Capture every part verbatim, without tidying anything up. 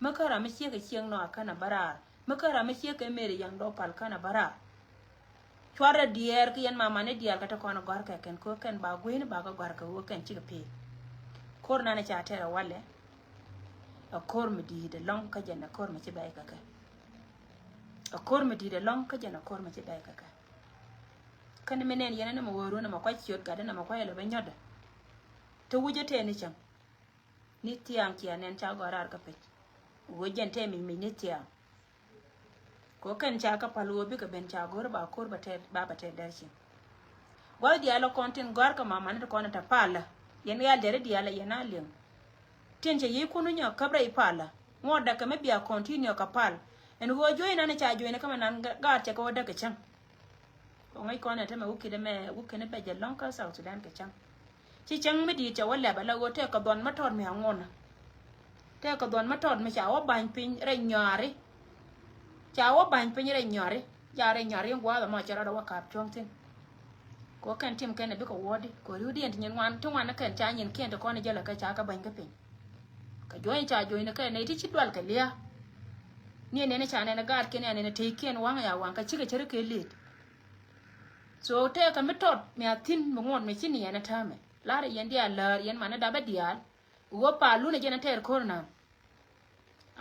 Mi kä ram mi ciek kɛ ciek nɔ a kän a bä raar. Mi kä ram mi ciek kɛ meri yaŋ dɔɔ pal kän a bä raar. Cuarɛ diɛɛr ki yɛn mamani diaal kä ti kɔn a gɔ̱a̱r kɛ kɛn ko kɛn ba guini ba kä gɔ̱a̱r kɛ wä kɛn cikɛ pee. Kor nani ca tɛrɛ walɛ. A kor mi di̱i̱t ɛlɔ̱ŋ kä jɛn a kor mi ci bɛy kɛ kɛ. A kor mi di̱i̱t ɛlɔ̱ŋ kä jɛn a kor mi ci bɛy kɛ kɛ. Kä ni mi nɛn yɛn ni mi wä run ni mi kuac ciöt gat ni mi kuac ɛlɔ bɛ nyɔt. Ti wucä tɛɛ ni cäŋ. Ni thiaŋ cia nɛn ca gɔ̱a̱r raar kä pec. Wä jɛn tɛɛ mic mic ni thiaŋ. Ko kɛn ca kä pal wä bikɛ ben ca go̱r ba ko̱r ba tɛt ba ba tɛt dɛr cin. Gua̱th diaal kɔn tin gɔ̱a̱r kä mamani ti kɔn ta pal. Yɛn yal dɛri diaal yɛn a liŋ. Tin cɛ yic kun nyɔ käp rɛy pal. Ŋuɔt dakɛ mi bia continue kä pal. Ɛn ɣöö juɔ̱c nan ca juɔ̱c ni kä mi nan gaat cɛ kɛ wä däk kɛ cäŋ. Kɛ ŋäc kɔn ɛ tämɛ wä kidɛ mɛ wä kɛn bɛ jɛ lɔ̱ŋ kä South Sudan kɛ cäŋ. Ci cäŋ mi di̱i̱t cɛ wä lɛp ala ɣöö tɛk kɛ dhuɔn mi tɔt mi aŋun. Tɛk kɛ dhuɔn mi tɔt mi ca wä ba̱ny piny rɛy nyɔaari. Ca wä ba̱ny piny rɛy nyɔaari. Ca rɛy nyɔaari in gua̱a̱th ɛmɔ cɛ rɔɔdɛ wä ka̱a̱p cuɔ̱ŋ thi̱n. Kɛ wä kɛn tim kɛn ɛ bikɛ wuɔ̱ɔ̱di kɛ ri̱wdiɛn ti nyin ŋuan ti ŋuan ni kɛn ca nyin kiɛn ti kɔn i̱ jälɛ kɛ ca kɛ ba̱ny kä piny. Kɛ juɔ̱ny ca juɔ̱ny ni kɛn nɛy ti ci dual kɛ lia̱a̱. Ni ɛ nɛn ca nɛn ɛ gaatkiɛn ɛ nɛn ɛ tëëkiɛn waŋ ya waŋ kɛ cikɛ cär kɛ lëët. So tɛɛkä mi tɔt mi a thi̱n mi ŋuɔ̱t mi ci ni yɛn ɛ täämɛ. La̱rä yɛn diaal läär yɛn manä dapä diaal. Ɣöö paal lunɛ jɛn ɛ tɛɛr ko̱r na̱a̱n.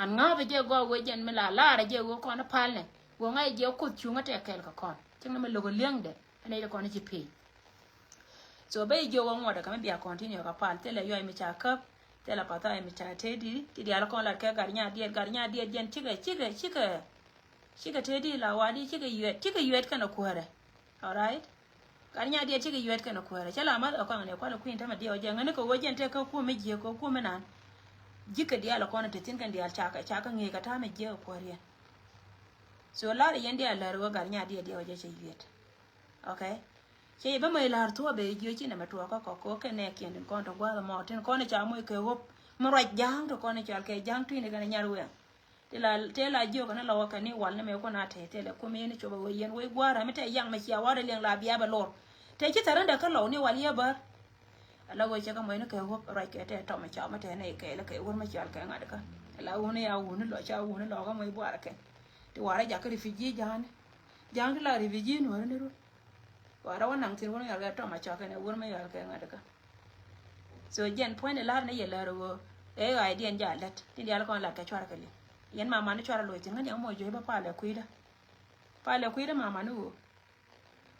An ŋa̱a̱pä jɛ gɔɔk ɣöö jɛn mi la laarä jɛ ɣöö kɔn ɛ palnɛ ɣöö ŋa̱c jɛ kuth cuŋä tɛk kɛɛl kɛ kɔn cäŋ ni mi lo̱k ɛ li̱eŋdɛ. Ɛ nɛy ti kɔn ɛ ci pei. So bä i̱ jiök ɣöö ŋuɔ̱t ɛ kɛ mi bia continue kɛ pal thilɛ yuay mi ca käp. Thilɛ pathai mi ca tëëdi ti diaal kɔn lat kɛ gat nya diet gat nya diet jɛn cikɛ cikɛ cikɛ. Cikɛ tëëdi la wadi cikɛ yuɛt cikɛ yuɛt kɛn ɛ kuäärɛ. Alright. Gat nya diet cikɛ yuɛt kɛn ɛ kuäärɛ cä la math ɛ kɔn ɛ kual ɛ kui̱n tämɛ diɛ wä jɛ ŋäni kɛ wä jɛn tɛ kä kuɔ̱mɛ jiɛ kɛ kuɔ̱mɛ nan. Ji̱ kɛ diaal ɛ kɔn ɛ te thi̱n kɛn diaal ca kɛ ca kɛ ŋi̱i̱c kɛ ta̱a̱mɛ jiɛ kɛ kuäärɛ. So lar yɛn diaal lär wä gat nya diet diɛ wä jɛ cɛ yuɛt. Okay. Cɛ yɛ bä mɛ lar thuɔ̱ɔ̱ bɛ jiö ci nɛmɛ tuɔɔk kä kɔk kɛ kɛ nɛ kiɛn tin kɔn ti gua̱a̱th mɔ tin kɔn ca moc kɛ ɣöp mi ruac ja̱a̱ŋ ti kɔn cɔal kɛ ja̱a̱ŋ tui̱ni kɛn nyar wɛŋ. Ti la tëë la jiök kɛn lɔwä kɛn ni wal ni mɛ kun a tëë tëë lɛ kum yɛn copɛ wee yɛn wee gua̱a̱r mi tëë yaŋ mɛ cia wa̱rɛ liɛŋ la bia bɛ lor. Tëë ci thärä dɛ kä lɔw ni wal yɛ bär. Ala wee cɛ kä mɔc ni kɛ ɣöp ruac kɛ tëë tɔmɛ ca mɛ tëë nɛy kɛɛl kɛ wur mi cɔal kɛ ŋa̱t kä. Ala wuni ya wuni lɔ ca wuni lɔ kä mɔc buarɛ kɛn. Ti warɛ jakä refugee ja̱a̱ni. Ja̱a̱ŋ ti la refugee nuɔ̱ɔ̱ri ni run. Warɛ wä naŋ thi̱n wun yɔal kɛ tɔm a cɔk kɛn ɛ wun mi yɔal kɛ ŋa̱t kä. So jɛn puɔ̱ny ni la̱r ni yɛ lär ɣöö ɛ ɣa̱c diɛn ja lät tin diaal kɔn lat kɛ cuarɛ kɛ liŋ. Yɛn mamani cuarɛ loc thi̱n ŋäni ɛmɔ juɔc bä palɛ kui̱dä. Palɛ kui̱dä mamani ɣöö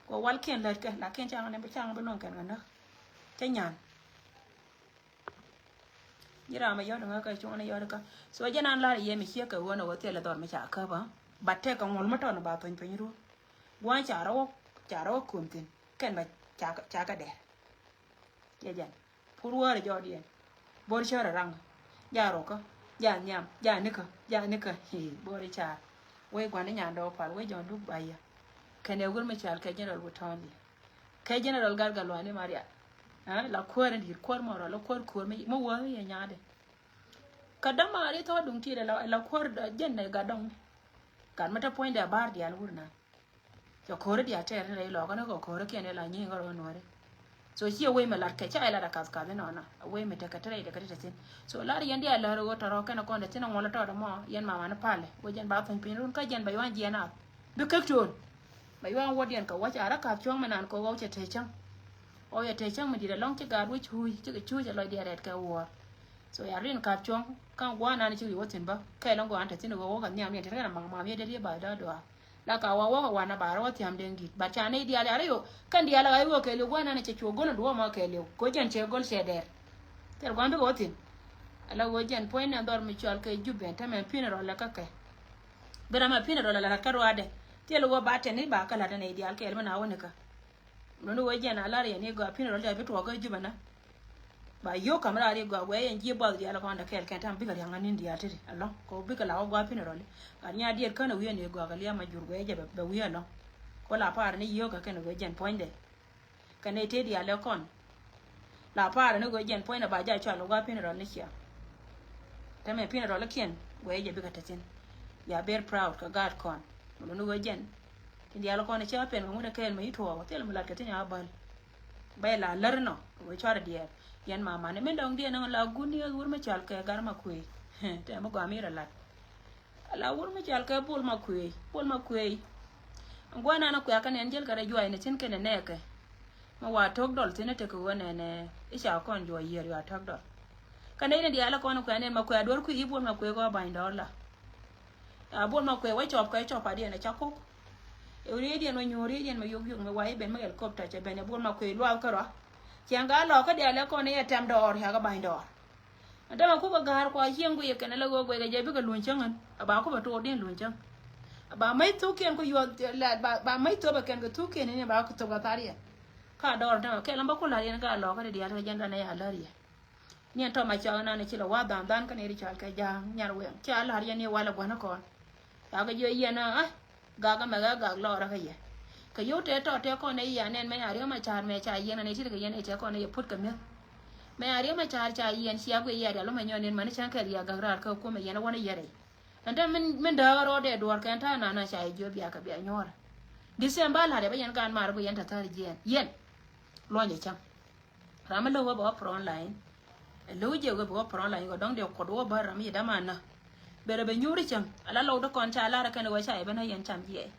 kɛ walkiɛn lät kɛ lakin caŋ ni caŋ bi luŋ kɛn kɛ näk. Cä nyan. Ji̱ ram a yɔt ŋä kä cuŋä ni yɔt kä. So jɛ nan lar yɛ mi ciek kɛ ɣöö ni ɣöö thilɛ dhɔr mi ca käp a. Bat tɛk kɛ ŋuɔl mi tɔn ba thuny piny ruɔ. Gua̱a̱ny ca rɔ wä ca rɔ wä kuom thi̱n kɛn ba ca kä dɛr. Jɛ jɛn pur wäärä jɔɔdiɛn. Bor cärä raŋ. Ja rokä ja nhiam ja nikä ja nikä. Bor i̱ car wee gua̱n i̱ nyan dɔɔk pal wee jɔ̱ɔ̱n duk ba yɛ. Kɛn ɛ wur mi cal kɛ general wä tɔ̱ɔ̱n di. Kɛ general gat gat luani Maria. La kuäär in di̱i̱t kuäär mɔ rɔ la kuäär kuäär mi wä yɛ nyaadɛ. Kä däma ri thɔɔduŋ ti la kuäär jɛn nɛ gat dɔŋ. Gat mi te puɔ̱nydɛ a ba̱a̱r diaal wur na. Cɛ ko̱ri diaal tɛɛr ni rɛy lɔɔkä ni kɛ ko̱ri kiɛn ila nyi̱i̱ŋ kɛ rɔ nuɔ̱ri. So ciɛ wei mi lat kɛ ca ilat a kath kath inɔnɔ a wei mi tekɛ ti rɛy tekɛ ti te thi̱n. So lar yɛn diaal lär ɣöö tɔrɔ kɛn kɔn te thi̱n a ŋuɔl tɔɔt ɛmɔ yɛn mamani palɛ wei jɛn ba thuny piny run kä jɛn ba yuan jiɛn ath. Bi kek to̱o̱n. Ba yuan wuɔ̱t yɛn kɛ wäc a rä kath cuɔ̱ŋ mi nan kɛ ɣɔw cɛ te cäŋ. Ɣɔw cɛ te cäŋ mi di̱t ɛlɔ̱ŋ ci gaat wec cuuc cikɛ cuuc ɛ lɔcdiɛn rɛɛt kɛ wuɔ̱ɔ̱r. So ya rin kath cuɔ̱ŋ kä gua̱a̱r nan ci wi̱i̱ wä thi̱n bä kɛɛl ɛn gɔaa an te thi̱n ɣöö wä kɛ nhiam yɛn te rin a maŋ mam yɛ det yɛ bath dɔ̱a̱ dɔ̱a̱. La ka wa wä kɛ wan a bar wä thiam den dit. But ca nɛy diaal ya rɛ yo kɛn diaal a ɣa̱c wä kɛɛliw gua̱a̱r nan cɛ cuɔ go̱l in duɔ̱ɔ̱p ma kɛɛliw ko jɛn cɛ go̱l cɛ dɛr. Thil gua̱a̱r bikɛ wä thi̱n. Ala wä jɛn puɔ̱ny nɛ dhɔr mi cual kɛ jup ben tämɛ pinɛ rɔ lɛ kä kɛ. Bi ram a pinɛ rɔ lɛ lɛ kä ruaadɛ. Thil wä ba tɛn ni ba kä la̱t nɛy diaal kɛɛl mi na wä ni kä. Luni wee jɛn a lar yɛn i̱ gɔaa pinɛ rɔl ca bi tuɔɔk kä Jubɛ na. Ba yio̱w ka̱m raar i̱ gɔaa wee yɛn ji̱ buɔth diaal kɔn dɛ kɛɛl kɛn tam bikɛ riaŋ anin diaal titi alɔ̱ŋ kɛ bikɛ la wä gɔaa pinɛ rɔli. Gat nya diet känɛ wi̱i̱ ɛn i̱ gɔaa kɛ liam a jur wee jɛ bɛ wi̱i̱ alɔ̱ŋ. Ko la paar ni yio̱w kɛ kɛn wee jɛn puɔ̱nydɛ. Kɛn i̱ tëë diaal ɛ kɔn. La paarä ni ɣöö jɛn puɔ̱nydɛ ba jac cɔal ɣöö gɔaa pinɛ rɔl ni cia. Tɛmɛ pinɛ rɔl ikiɛn guɛy jɛ bikɛ te thi̱n. Ya ber proud kɛ gaat kɔn. Mɛ luni ɣöö jɛn tin diaal kɔn icia pɛn kɛ ŋut ɛ kɛɛl mɛ yi tuɔɔk thil mi lat kɛ thi̱n ya bäl. Bɛy la lär inɔ ɣöö cuarɛ diɛɛr. Yɛn mamani min dɔŋ diɛn ɛŋ la gun ni ɣöö wur mi cɔal kɛ gar ma kuëë. Tɛm mi gɔaa mi rɔ lat. Ala wur mi cal kɛ Bol Makuëë, Bol Makuëë. Guanan a kuɛ kɛ nɛn jel kɛ rɛ juay ni tin kɛn nɛ nɛɛkɛ. Mi wa tok dɔl tin tekɛ wä nɛnɛ i̱ ca kɔn juɔy yiër yua tok dɔl. Kɛ nɛy ni diaal kɔn kuɛ nɛn Makuëë a duɔr kui̱ i̱ Bol Makuëë kɔ ba̱ny dɔɔr la. A Bol Makuëë wä cɔp kɛ cɔp a diɛn a ca kok. Ɛ wuri diɛn wä nyuur diɛn ma yok yok mi wa i̱ ben mi helicopter cɛ ben ɛ Bol Makuëë luaak kärɔa. Ciɛŋ ka lɔk kä diaal kɔn i̱ ɛ tɛm dɔɔr ya kɛ ba̱ny dɔɔr. Dämɛ kukɛ ga̱a̱r kua cieŋ guiyɛ kɛn ala ɣöö guɛkɛ jɛ bikɛ luny cäŋ ɣän a ba kupɛ tuɔɔk din luny cäŋ. A ba mäc thukiɛn ku yuɔth ba mäc thopɛ kɛn kɛ thukiɛn ini ba ku thop kɛ thar yɛn. Ka dɔɔr dämɛ kɛl ɣän ba ku la̱r yɛn ka lɔɔkä di diaal kɛ jɛn danɛ ya lär yɛ. Niɛn tɔmɛ cɔk nan ci lɛ wa dhan dhan kä ni ri cɔal kɛ ja̱a̱ŋ nyar weŋ ci a la̱r yɛn ni walɛ gua̱n kɔn. Ca kɛ jiɔ yiɛn a gak amɛ gak gak lɔɔrä kä yɛ. Kɛ yio̱w tëë tɔt tëë kɔn ɛ yian nɛn mɛ a riäm a ca̱a̱r mɛ ca yiɛn a nɛ tit kɛ yɛn ɛ tëë kɔn ɛ yɛ put kɛ mi̱eth. Mɛ a riäm a ca̱a̱r ca yiɛn cia guiy yia rial mɛ nyɔn nɛn mani cäŋ kɛ riak gak raar kä kumɛ yɛn a wän a yɛ rɛy. Ɛn te min dääk a rɔɔdɛ duɔ̱ɔ̱r kɛn ta̱a̱ nana ca yɛ jiöp bia kɛ bia nyuɔ̱ɔ̱rä. December la̱t ɛ bä yɛn kan mar guiy yɛn tɛ thär jiɛn yɛn. Luɔ̱nyɛ cäŋ. Ram mi lo̱k wä bɛ wä front line. Lo̱k jɛ wä bɛ wä front line kɛ dɔ̱ŋ dee kuɔt wä bä ram mi dämanä. Bɛ rɛ bɛ nyuuri cäŋ ala lɔw dä kɔn ca lar kɛn wä ca yɛ ben a yɛn cam jiɛ.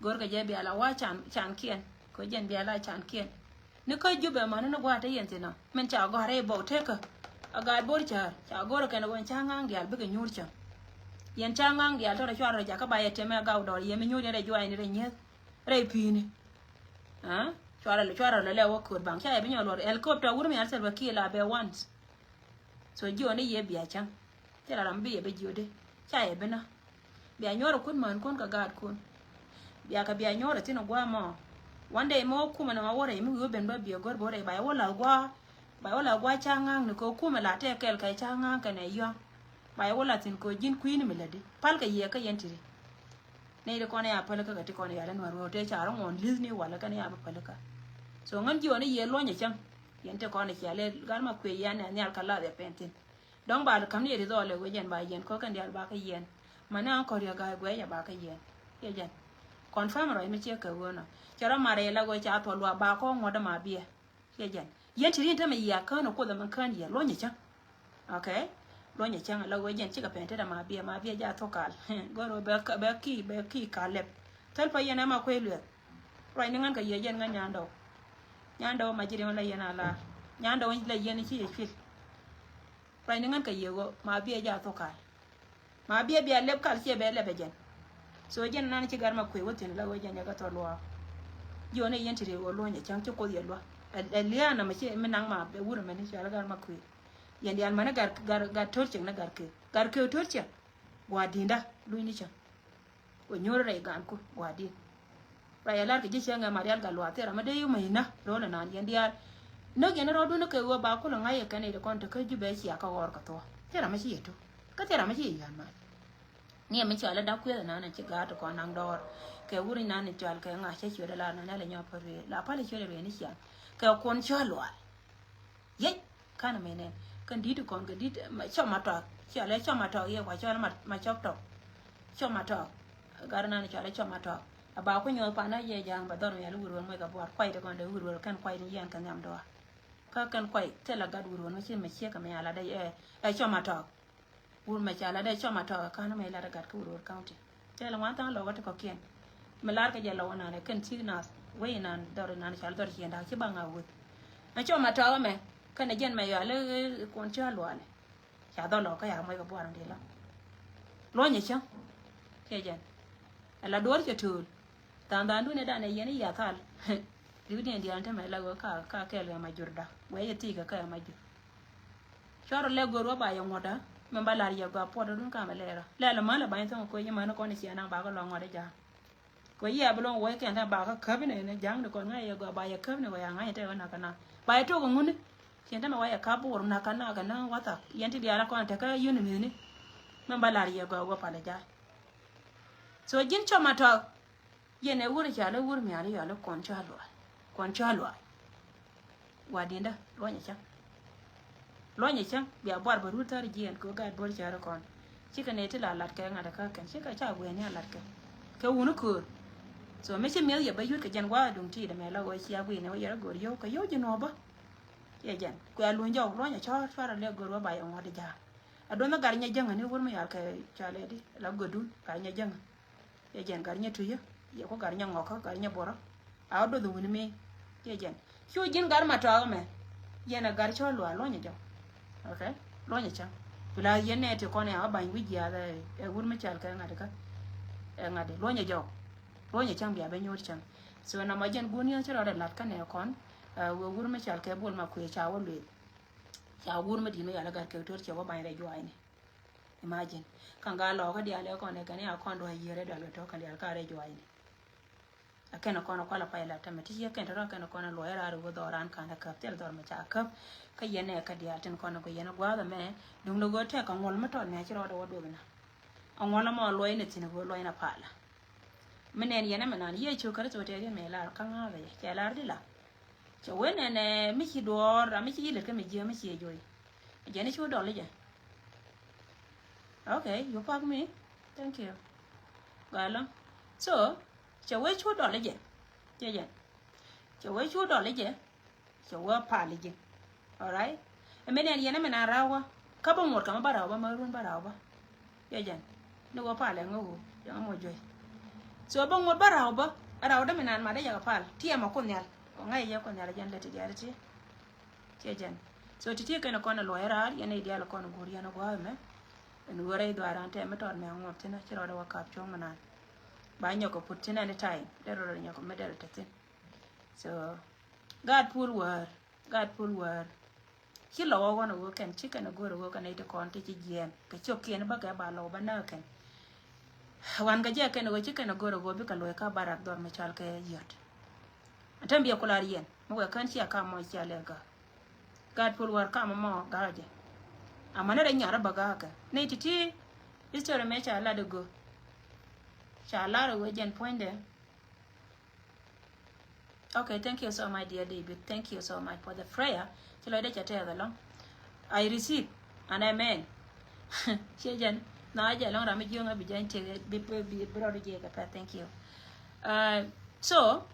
Go̱r kɛ jɛ biala wa can can kiɛn kɛ jɛn biala can kiɛn. Ni kä Jubɛ mani ni gua̱a̱ te yɛn thin ɔ min ca gɔ̱a̱r rɛy bɔw tekä. A gaat bo̱r cäär ca go̱r kɛn wä ca ŋa̱a̱ŋ diaal bikɛ nyuur cäŋ. Yɛn ca ŋa̱a̱ŋ diaal tɔrɔ cuarɛ jakä ba yɛ tɛmɛ gaw dɔɔr yɛ mi nyuur yɛn rɛ juaacni rɛ nyieth. Rɛy pi̱i̱ni. Cuarɛ lɛ cuarɛ lɛ lɛ wä kööt baŋ ca yɛ bi nyɔk luɔr helicopter wur mi al Salva Kiir la bɛ once. So jiɔni yɛ bia cäŋ. Thilɛ ram bi yɛ bi jiötdi ca yɛ bi na. Bia nyuɔrɛ kun män kun kɛ gaatkun. Bia kɛ bia nyuɔrɛ thin gua̱a̱ mɔ. One day mɔ kumɛ nɛ ma wä rɛy mi wi̱i̱ wä ben bä biɛ gör bä rɛy ba yɛ wä la̱th gua̱a̱. Ba yɛ wä la̱th gua̱a̱ ca ŋa̱a̱ŋ ni kɛ kumɛ la tɛk kɛl kɛ ca ŋa̱a̱ŋ kɛ nɛ yɔ̱a̱ŋ. Ba yɛ wä la̱th thin kɛ ji̱n kui̱ni mi lätdi pal kɛ yɛ kä yɛn tiri. Nɛy ti kɔn ya pälikä kɛ ti kɔn ya lɛ nuɔ̱r wee tëë ca rɔ ŋuɔ̱n li̱th ni walɛ kɛn ya bi pälikä. So ŋän jiɔn ni yiëë luɔ̱nyɛ cäŋ. Yɛn ti kɔn cia lɛ gal ma kuëë yɛn nɛ nhial kä lath ya pɛn thin. Dɔ̱ŋ ba lɛ käm ni yɛ ti dhɔɔl lɛ wee jɛn ba yɛn kɔ kɛn diaal ba kä yɛn. Mani an kɔr yɛ ga̱a̱c guɛc ya ba kä yɛn. Yɛ jɛn. Confirm rɔy mi ciɛ kɛ wee nɔ cɛ rɔ marɛ yɛ la wee ca thuɔl luaak ba kɔ ŋuɔ̱t dä ma biɛ. Ciɛ jɛn yɛn ti rin tämɛ yia kään ɔ kuoth ɛmɛ kään yɛ luɔ̱nyɛ cäŋ. Okay. Luɔ̱nyɛ cäŋ ala wee jɛn cikɛ pɛn tetɛ ma biɛ ma biɛ ja thok kal. Gör wee bɛ ki bɛ ki kal lɛp. Thäl pa yɛn ɛma kuec luɛth. Ruacni ŋän kɛ yɛ jɛn ŋän nyandɔw. Nyandɔw ma ji̱ rim la yɛn a lar. Nyandɔw la yɛn ci yɛ cuil. Ruacni ŋän kɛ yɛ ɣöö ma biɛ ja thok kal. Ma biɛ bia lɛp kal ciɛ bɛ lɛp ɛ jɛn. So jɛn nan ci gar ma kuëë wä thi̱n la wee jɛn yɛ kä thɔl luaak. Jiɔn ɛ yɛn ti rëë wä luɔ̱nyɛ cäŋ ci kuoth yɛ luaak. Ɛ lia̱a̱ na ma ci mi naŋ ma bɛ wur mɛni cɔal gar ma kuëë. Yɛn diaal mani gar gar gar to̱r cieŋ ni gar kee gar kee to̱r cieŋ. Gua̱a̱ di̱nda luny ni cäŋ. Wä nyuur rɛy gaanku gua̱a̱ di̱n. Ruac a lar kɛ ji̱ cäŋ ɛ Marial Gatluak thil ram mi dee yumɛ inä ro̱l inan yɛn diaal. Näk yɛn rɔɔdun kɛ ɣöö ba kulɛ ŋa̱c yɛ kɛn i̱ ti kɔn te kä Jubɛ cia kä ɣɔr kɛ thuɔ̱k thil ram mi ci yɛ tuk. Kä thil ram mi ci yɛ yɔ̱a̱n mal. Ni ɛmɛ cɔal ɛ dak kueth ɛnan ɛn ci gaat ti kɔn naŋ dɔɔr. Kɛ wur inan in cɔal kɛ ŋa̱c cä ciöt ɛ la nan ɛ lɛ nyɔk pär ruëë la pal ɛ ciöt ɛ ruëë ni ciaŋ. Kɛ kuɔn cɔal lual. Yec. Kan mɛ nɛn kɛn di̱t kɔn kɛ di̱t cɔm ma tɔk. Cɔal ɛ cɔm ma tɔk yɛ kua cɔal ma cɔk tɔk. Cɔm ma tɔk. Gar nan cɔal ɛ cɔm ma tɔk. A ba ku nyuɔth pan a yɛ ja̱a̱ŋ bɛ dhɔr mi yal wur wur muec kɛ buar kuay ti kɔn dee wur wur kɛn kuay ni yɛn kɛ nhiam dɔɔr. Kä kɛn kuay thilɛ gat wur wur mi ci mɛ ciek kɛ mi yal a dee ɛ cɔm ma tɔk. Wur mɛ ca lat dee cɔm a tɔk a ka̱n mɛ lat a gat kä Uror County. Tɛl ŋuan tha̱a̱ŋ lɔkä ti kɔ̱kiɛn. Mi lar kɛ jɛ lɔwä nan ɛ kɛn thi̱k nath wec nan dhɔr nan cal dhɔr ciɛn da̱k ci baŋ a weth. Mɛ cɔm a tɔk mɛ kɛn ɛ jɛn mɛ yɔal i̱ kuɔn ci a luaal. Ca dhɔl lɔkä ya muɔc kɛ buar in di lɔ. Luɔ̱nyɛ cäŋ. Ciɛ jɛn ɛ la duɔ̱ɔ̱r cɛ tööl. Tha̱a̱ŋ tha̱a̱ŋ duun ɛ dan ɛ yɛn i̱ yathal. Riwdiɛn diaal tämɛ la ɣöö ka ka kɛɛl ɣɛ ma jurda wee yɛ thi̱i̱kɛ kä ɛ ma jur. Cuarɛ lɛ go̱r wä ba yɛ ŋuɔ̱tdä mɛn ba lar yɛ gɔaa puɔt dun kamɛ lɛɛrä lɛl män lɛ bany thɔŋ koc män kɔn cia naŋ bakɛ lɔ ŋuɔ̱t ja̱a̱ŋ. Kɛ yiɛ bi loŋ wä kɛn tɛ bakɛ käp inɛ inɛ ja̱a̱ŋ di kɔn ŋa̱c yɛ gɔaa ba yɛ käp inɛ wä ya ŋa̱c tɛ wä nakä na ba yɛ tok ŋuni. Cien tɛ mɛ wä yɛ kap bor nakä na kɛ naŋ wathak yɛn ti diaal kɔn tɛ kä yuni mini. Mɛn ba lar yɛ gɔaa wä palɛ ja̱a̱ŋ. So ji̱n cɔm a tɔk. Yɛn ɛ wur i̱ ca lɛ wur mia̱a̱n i̱ yɔal i̱ kuɔn cua luaal. Kuɔn cua luaal. Gua̱di̱ndä luɔ̱nyɛ cäŋ. Luɔ̱nyɛ cäŋ bia buar bä rut thäri jiɛn kɛ ɣöö gaat bo̱r cäri kɔn. Cikɛ nɛy ti la lat kɛ ŋa̱t kä kɛn cikɛ ca guɛɛni a lat kɛ. Kɛ wuni köör. So mi ci mi̱eth yɛ bä yut kɛ jɛn gua̱a̱th duŋ ti̱i̱t ɛmɛ la ɣöö cia gui̱i̱ni wä yɛr a go̱r yio̱w kɛ yio̱w ji̱ nuɔ̱ɔ̱p bä. Yɛ jɛn kuɛ luny jɔw luɔ̱nyɛ cɔɔr cuarɛ lɛ go̱r wä ba yɛ ŋuɔ̱t i̱ ja̱a̱. A duɔth ni gar nyɛ jäŋä ni wur mi yal kɛ cɔalɛ di la gödun gar nyɛ jäŋä. Yɛ jɛn gar nyɛ tuyä yɛ ku gar nyɛ ŋɔkä gar nyɛ borä. A wä duɔth wuni mi yɛ jɛn cu ji̱n gar ma tɔakä mɛ. Yɛn a gar cɔ luaar luɔnyɛ jɔk. Okay, luɔnyɛ cäŋ. Pila yɛn nɛ ti kɔn ya wä bany wi̱c jiath ɛ wur mi cal kɛ ŋa̱t kä. Ɛ ŋa̱t di luɔnyɛ jɔk. Luɔnyɛ cäŋ bia bɛ nyuɔ̱t cäŋ. So na ma jɛn gun yɛn ci rɔɔdɛ lat kä nɛ kɔn. Ɛ wur mi cal kɛ bol ma kuɛ ca wä lueth. Ca wur mi di̱t mi yal a gar kɛ tör cɛ wä bany rɛ juaacni. Imagine. Kaŋ gaa lɔɔkä diaal ɛ kɔn ɛ kɛn ya kɔn duɔ̱c yiër ɛ dual kɛ tɔ̱ kɛn diaal ka rɛy juaacni. A kɛn kɔn kual a pay la tämɛ ti ci kɛn tɔ̱ kɛn kɔn luɔc raar wä dhɔran ka̱n a käp thil dhɔr mɛ ca käp. Kä yɛn ɛ kä diaal tin kɔn kɛ yɛn a gua̱a̱th ɛmɛ. Duŋ ni ɣöö tɛk a ŋuɔl mi tɔt mɛ ci rɔɔdɛ wä duɔth na. A ŋuɔl ɛmɔ luɔc ni thi̱n ɣöö luɔc na pala. Mi nɛn yɛn ɛmɛ nan Yecu Kritho tɛɛr yɛn mɛ lar kä ŋa̱a̱th ɛ cɛ lar di la. Cɛ wen ɛn ɛ mi ci duɔɔr a mi ci lät kä mi jiɛ mi ci ɛ juɔy. Jɛn i̱ cu dɔl i̱ jɛ. Okay, you pack me. Thank you. Gɔaa ɛlɔ̱ŋ. So cɛ wee cu dɔl i̱ jɛ. Cɛ jɛn. Cɛ wee cu dɔl i̱ jɛ. Cɛ wee pal i̱ jɛ. Alright. Ɛmɛ nɛn yɛn ɛmɛ na raw wä. Kä bä ŋuɔt kɛ mɛ bä raw bä mɛ run bä raw bä. Cɛ jɛn. Ni wä pal ɛŋä wä. Yɛn ɛmɔ juɔy. So bä ŋuɔt bä raw bä. Raw dä mi nan ma dee yɛ kɛ pal. Ti ɛmɔ kun nhial. Kɔ ŋa̱c yɛ kun nhial jɛn lɛ ti diaal ti. Cɛ jɛn. So ti ti kɛn kɔn luɔc raar yɛn i̱ diaal kɔn gur yɛn gua̱a̱th mɛ. Ɛn wä rɛy dhuaaran tɛ mi tɔt mɛ ŋuɔt thin ci rɔɔdɛ wä kap cuɔ̱ŋ mi nan. Ba nyɔk kɛ put thin anytime. Dee rɔɔdɛ nyɔk mi dee rɔ te thin. So gaat pul wäär. Gaat pul wäär. Ci lɔ wä wän a wä kɛn ci kɛn a go̱r a wä kɛn a iti kɔn ti ci jiɛɛn kɛ ciök kiɛn bä kɛ ba lɔ wä bä näk kɛn. Wan kɛ jɛ kɛn a wä ci kɛn a go̱r a wä bikɛ luɔc ka barak dhɔr mi cal kɛ yöt. Ɛn tɛm biɛ kular yɛn mi wɛ kän cia kam mɔ cia lɛ gak. Gaat pul wäär kam mɔ gak jɛ. Amäni rɛ nyarä bä gak kɛ ni ti ti. History mɛ ca lat a go̱. Ca lar a wä jɛn puɔ̱nydɛ. Okay, thank you so much, dear David. Thank you so much for the prayer. Ci lɔcdä cɛ tɛth ɛlɔ̱ŋ. I receive and amen. Ciɛ jɛn na jɛ ɛlɔ̱ŋ ram mi jiöŋ a bi jɛn tëk bi bi bi rɔɔd jiɛk ɛ pɛth. Thank you. Uh, so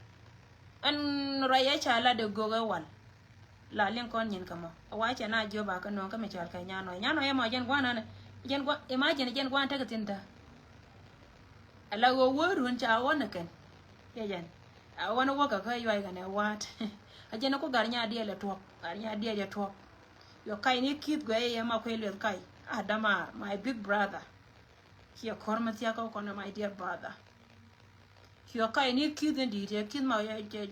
ɛn ruacɛ ca la dee gök ɛ wal. La liŋ kɔn nyin kä mɔ a wa cɛ na jiöp a kä nööŋ kä mi cɔal kɛ nyan nɔy nyan nɔy ɛmɔ jɛn gua̱n anɛ. Jɛn gua̱n imagine jɛn gua̱n tekɛ thin tha. Ala ɣöö wä run ca ɣɔn ni kɛn. Yɛ jɛn a ɣɔn wä kä kä yuay kɛn ɛ wa̱a̱t. A jɛn ku gar nya diɛl ɛ tuɔk gar nya diɛl ɛ tuɔk. Yɔ kac ni ki̱th guɛ yɛ ma kuɛ lueth kac. A damar my big brother. Ciɛ kɔr mi thiakä kɔn my dear brother. Ciɛ kac ni ki̱th in di̱i̱t yɛ ki̱th ma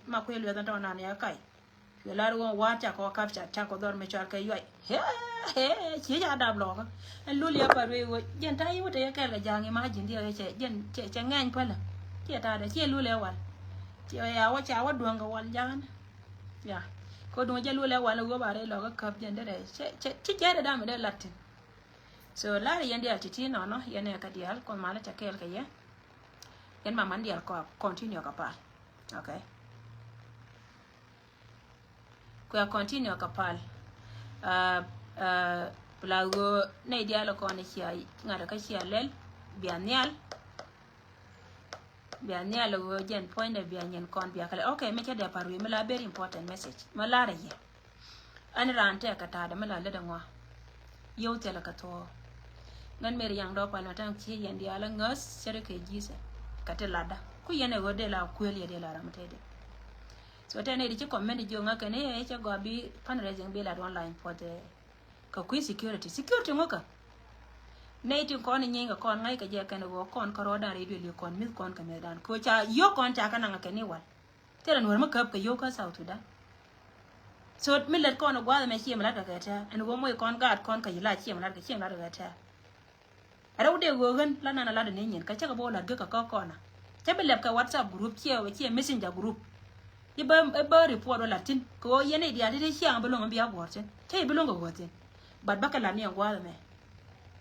ma kuɛ lueth in tɔnan yɛ kac. Cuɛ lar ɣöö wa̱a̱t cakɔ kap ca cakɔ dhɔr mi cɔal kɛ yuay. Hee hee ciec a dap lɔkä. Ɛn lul yɛ pa ruëë ɣöö jɛn ta̱a̱ yi wä te yɛ kɛɛl kɛ ja̱a̱ŋ i̱ ma ji̱n diɛk cɛ jɛn cɛ ŋɛny pälä. Ciɛ ta̱a̱dɛ ciɛ lul yɛ wal. Ciɛ ya wä ca wä duäŋ kɛ wal ja̱a̱ŋ. Ya kɛ duŋ jɛ lul yɛ wal ɣöö ba rɛy lɔkä käp jɛn derɛ cɛ cɛ ci jɛɛdɛ dam dee lat thi̱n. So lar yɛn diaal ti̱ti̱ nɔnɔ yɛn ɛ kä diaal kuɔth malä ca kɛɛl kɛ yɛ. Yɛn maman diaal kɔ continue kɛ pal. Okay. Kuɛ continue kɛ pal. Uh, uh, la ɣöö nɛy diaal kɔn cia ŋa̱t kä cia lɛl bia nhial. Bia nhial ɣöö jɛn puɔ̱nydɛ bia nyin kɔn bia kɛ lɛl. Okay, mi cɛ dee par wi̱i̱ mi la very important message mi lar a yɛ. Ɛn raan tɛk kɛ ta̱a̱dɛ mi la lätdɛ ŋɔa. Yio̱w thilɛ kɛ thuɔ̱ɔ̱. Ŋän meri yaŋ dɔɔk pal ma ta̱ŋ ci yɛn diaal a ŋäth cärɛ kɛ ji̱thɛ kɛ ti latda ku yɛn ɛ ɣöö dee la kuël yɛ dee la ram tëëdɛ. So tɛn ɛ di ci comment jiök ŋäkɛ ni ɛ cɛ gɔaa bi fundraising bi lat online puɔth ɛ kɛ kui̱ security. Security ŋukä. Nɛy tin kɔn inyieeny kɛ kɔn ŋa̱ckɛ jɛ kɛn ɛ ɣöö kɔn kä rɔɔdan rɛy duël yɛ kɔn mi̱th kɔn kɛ mi̱thdan kɛ ɣöö ca yio̱k kɔn ca kɛ naŋ kɛ ni wal. Thilɛ nuɔ̱r mi käp kɛ yio̱w kä South Sudan. So mi lät kɔn ɛ gua̱a̱th ɛmɛ ciɛ mi la̱t kɛ kɛ tɛ̱̈ɛ̱̈ ɛn ɣöö moc kɔn gaat kɔn kɛ yi la̱t ciɛ mi la̱t kɛ ciɛ mi la̱t kɛ kɛ tɛ̱̈ɛ̱̈. Ɛ rɛw dee ɣöö ɣän la nan a la̱t ɛ ni nyin kɛ cäkɛ bä wä la̱t gek kɛ kä kɔn a cä bi lɛp kɛ WhatsApp group ciɛ ciɛ messenger group. I̱ bä i̱ bä report wä la̱t thi̱n kɛ ɣöö yɛn i̱ diaal ti ti ciaŋ bi lo̱ŋ in bia guɔ̱ɔ̱r thi̱n cä i̱ bi lo̱ŋ kɛ ɣöö thi̱n. But bä kɛ la̱t ni ɛn gua̱a̱th ɛmɛ.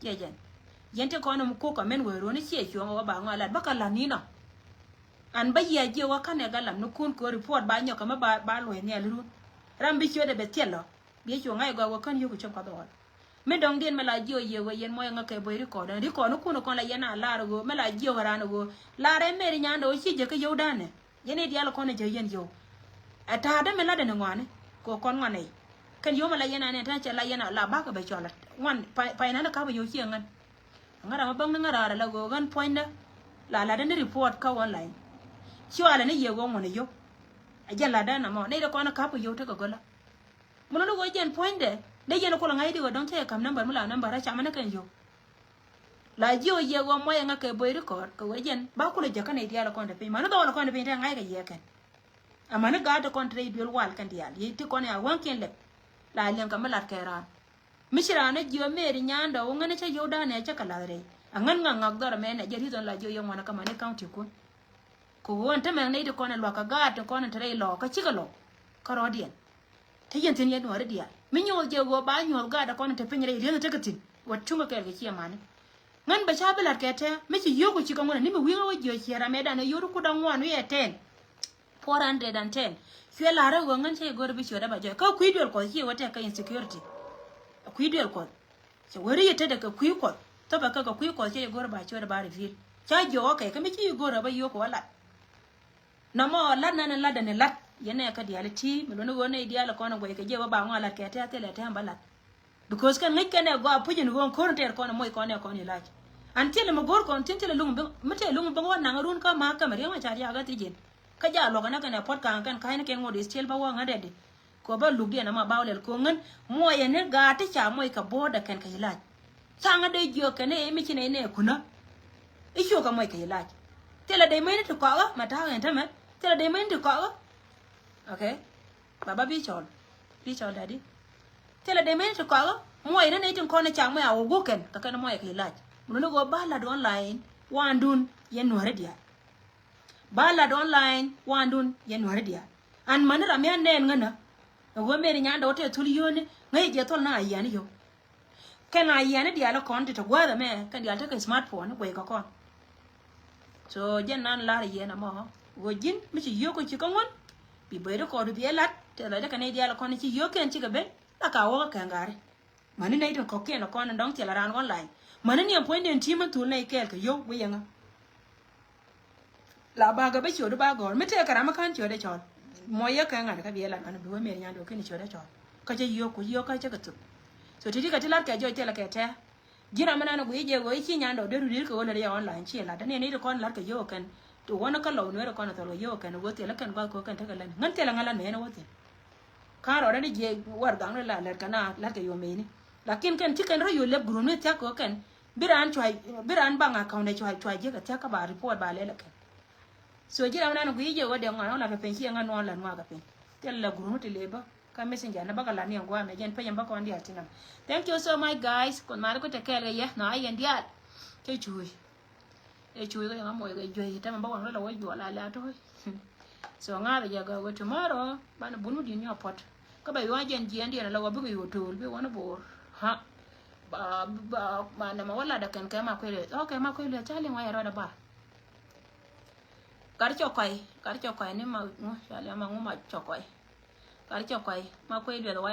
Ciɛ jɛn yɛn ti kɔn in mi kuk kɛ mɛn wee ruɔ̱n i̱ ciɛ cuɔ̱ŋ ɛ wä ba ŋɔak la̱t bä kɛ la̱t ni nɔ. An bä yiac jiɛ wä känɛ galam ni kun kɛ report ba nyɔk kɛ mi ba ba luɔ̱c nhial run. Ram bi ciötdɛ bɛ thiɛl lɔ bi cu ŋa̱c gɔaa wä kän yio̱k kɛ cop kä dhɔɔl. Mi dɔ̱ŋdiɛn mi la jiɛ wä yiëë wä yɛn muɔc ŋä kɛ boy record ɛn record ni kun kɔn la yɛn a lar ɣöö mi la jiɛ wä raan ɣöö mi la rɛ meri nyandɛ wä ci jɛ kä yio̱w danɛ. Yɛn i̱ diaal kɔn i̱ jɛ yɛn yio̱w. Ɛ ta̱a̱dä mi latdɛ ni ŋɔaani kɛ kɔn ŋɔaani. Kɛn yom a la yɛn anɛ tɛn cɛ la yɛn a la bakɛ bɛ cɔl. Wan pay nan a kap a yom ciɛ ŋän. Ŋä ram a bäŋ ni ŋä raar a la ɣöö ɣän puɔ̱nydä. La latdä ni report kä online. Ci ɣalɛ ni yɛ ɣöö ŋuɔ̱n a yom. A jɛn latdä na mɔ nɛy dɛ kɔn a kap a yom tekɛ gölä. Mun ni ɣöö jɛn puɔ̱nydɛ dee yɛn a kulɛ ŋa̱c di ɣöö dɔ̱ŋ cɛ yɛ kap number mi la number a camä ni kɛn yom. La jiö yɛ ɣöö muɔyɛ ŋä kɛ boy record kɛ ɣöö jɛn ba kulɛ jäkä nɛy diaal kɔn te piny mani dhɔɔl kɔn te piny te ŋa̱c kɛ yɛ kɛn. Amani gaat te kɔn te rɛy duel wal kɛn diaal yɛ ti kɔn ya wäŋkiɛn lɛp. La liɛŋ kɛ mi lat kɛ raan mi ci raan ɛ jiö meri nyaandɔ wä ŋän cä yio̱w da̱a̱n ɛ cä kɛ lath rɛy. Aŋän ŋa̱k ŋa̱k dhɔr ɛmɛ nɛ jɛ ri̱th ɣän la jiö yɛ ŋuan kä mani county kun. Kɛ ɣöö ɛn tämɛ nɛy ti kɔn ɛ luakä gaat ti kɔn ɛ te rɛy lɔɔk kä cikɛ lɔɔk kä rɔɔdiɛn. Te yɛn thi̱n yɛn nuɔ̱ɔ̱ri diaal mi nyuɔth jɛ ɣöö ba nyuɔth gaat ɛ kɔn ɛ te piny rɛy rieth ɛ tekɛ thi̱n. Wä cuŋ kɛ kɛɛl kɛ ciɛ mani. Ŋän bɛ ca bi la̱t kɛ tɛ̱̈ɛ̱̈ mi ci yio̱o̱k ku ci kɛ ŋuɔ̱n ɛ ni mi wi̱i̱ ŋä wä jiö ciɛ ram ɛ dan ɛ yio̱o̱k ti kut da̱ŋ ŋuan wi̱i̱ ɛ tɛn. Four hundred and ten. Cuɛ la̱r ɛ ɣöö ŋän cä yɛ go̱r ɛ bi ciöt ɛ ba jɔy kä kui̱ duel kuɔth ci yɛ wä tɛk kä insecurity. Kui̱ duel kuɔth. Cɛ weri yɛ tetdɛ kɛ kui̱ kuɔth thopɛ kä kɛ kui̱ kuɔth cɛ yɛ go̱r ba ciöt ba reveal. Ca jiɔk ɛ kɛ kä mi ci yɛ go̱r ɛ ba yio̱k kɛ wä lat. Nɔmɔ lat nan lat dɛn lat yɛn nɛ kä diaal ti mi luni ɣöö nɛ diaal kɔn guɛy kɛ jiɛ wä ba ŋɔ lat kɛ tɛ̈ thilɛ tɛ̈ ba lat. Because kɛn ŋäc kɛn ɛ gɔaa puc in ɣöö ko̱r tɛɛr kɔn moc kɔn ɛ kɔn ilac. An thilɛ mi go̱r kɔn thin thilɛ luŋ bi mi tɛɛ luŋ bi wä naŋ run kä ma kä mi riɛŋ a ca riaak kä thiec in. Kä ja luɔk ɛn ɛ kɛn ɛ puɔt kaŋ kɛn ka̱cni kɛn ŋot is thil ba wä ŋä dɛdi. Kɛ ɣöö bä luk diɛn ama ba wä lɛl kɛ ɣöö ŋän muɔyɛ ni gaat ti ca muɔc kɛ bo̱o̱dɛ kɛn kɛ ilac. Thaŋä dee jiök kɛn i̱ mi ci nɛy nɛ kunä. I̱ ciökɛ muɔc kɛ ilac. Thilɛ dee mɛni ti kɔakä mɛ ta̱a̱ ɛn tämɛ. Thilɛ dee mɛni ti kɔakä. Okay. Baba bi cɔl. Bi cɔl dadi. Thilɛ dee mɛni ti kɔakä muɔc ni nɛy tin kɔn i̱ ca muɔc a wä wuk kɛn kɛ kɛn muɔc kɛ ilac. Mun ni ɣöö ba lat online wandun yɛn nuäri diaal. Ba lat online wandun yɛn nuäri diaal. An mäni ram mi a nɛɛn ŋänä. Ɛ ɣöö mɛni nyandɛ wä tɛ thul yio̱o̱ni ŋäc jɛ thol na a yiani yio̱w. Kɛn a yiani diaal kɔn ti te gua̱a̱th ɛmɛ kɛn diaal tekɛ smartphone guɛy kɛ kɔn. So jɛn nan lar yiɛn ɛmɔ ɣöö ji̱n mi ci yio̱o̱k kɛ ci kä ŋuɔ̱n. Bi böi ri kɔɔdu bi ɛ lat tɛ lɔcdä kɛ nɛy diaal kɔn ci yio̱o̱k kɛn cikɛ ben la ka wä kä kɛn ga̱ri. Mäni nɛy tin kɔ̱kiɛn kɔn in dɔ̱ŋ thilɛ raan online. Mäni ni ɛn puɔ̱nydiɛn ti̱i̱m in thul nɛy kɛɛl kɛ yio̱w wi̱i̱ yɛŋä. La ba gɛ bä ciötdu ba gɔ̱r mi tëëkɛ ram mi ka̱n ciötdɛ cɔl. Muɔc yɛ kɛ ŋa̱t kä biɛ lat ɣän bi wä miɛr nyan duɔ̱k kini ciötdɛ cɔl. Kä cä yio̱k ku yio̱k kä cä kɛ thuk. So ti̱ti̱ kɛ ti lat kɛ jɔc thilɛ kɛ tɛ̱̈ɛ̱̈. Ji̱n ram mi nan guic jɛ ɣöö i̱ ci nyan dɔ̱k dee rut ri̱t kɛ ɣöö lät yɛ online ci lat däni ni ti kɔn lat kɛ yio̱k kɛn. Ti wä ni kä lɔw nueeri kɔn thɔl kɛ yio̱k kɛn ɣöö thilɛ kɛn gua̱th kɛ ɣöö kɛn tekɛ lät ŋän thilɛ ŋän lat mɛni wä thil. Ka̱n rɔɔdɛ ni jiɛ war gaŋ ni la lät kɛ na lat kɛ yom mɛni. Lakin kɛn ci kɛn rɔ yio̱k lɛp group ni thia̱k kɛ ɣöö kɛn. Bi raan cua bi raan baŋ account ɛ cua cua jiäk ɛ thia̱k kä ba report ba lɛl ɛ kɛn. So ji̱ ram nan gui̱i̱ jɛ wä dee ŋuan wä lat kɛ piny ci ɛ ŋa nuɔ̱ɔ̱n lat ŋuak kɛ piny. Thil la group ti leba kä messenger ni bä kɛ lat ni ɛn gua̱a̱mɛ jɛn pecɛ bä kɔn diaal ti nam. Thank you so much guys. Kuoth mari ku te kɛɛl kɛ yɛ nɔ a yɛn diaal. Cɛ cuuc. Ɛ cuuc kɛ yɛ ŋa moc kɛ juey tɛmɛ bä waŋ rɛ la wä juɔl a lɛ a to̱o̱c. So ŋa̱thɛ jɛ gɔaa kɛ tomorrow banɛ bun mi di̱t nyɔk puɔt. Kä bɛ yuɔ̱ɔ̱ŋ jɛn jiɛɛn diɛn ala wä bikɛ yo̱o̱ to̱o̱l bi wä ni bo̱o̱r. Ha. Ba ba ba nɛmɛ wä lat ɛ kɛn kɛ ma kuël. Ok ma kuël ca liŋ wa yɛ rɔɔdɛ bar. Kar cɔ kɔy kar cɔ kɔy ni ma ŋu ca liŋ ma ŋu ma cɔ kɔy. Kar cɔ kɔy ma kuël luɛth wa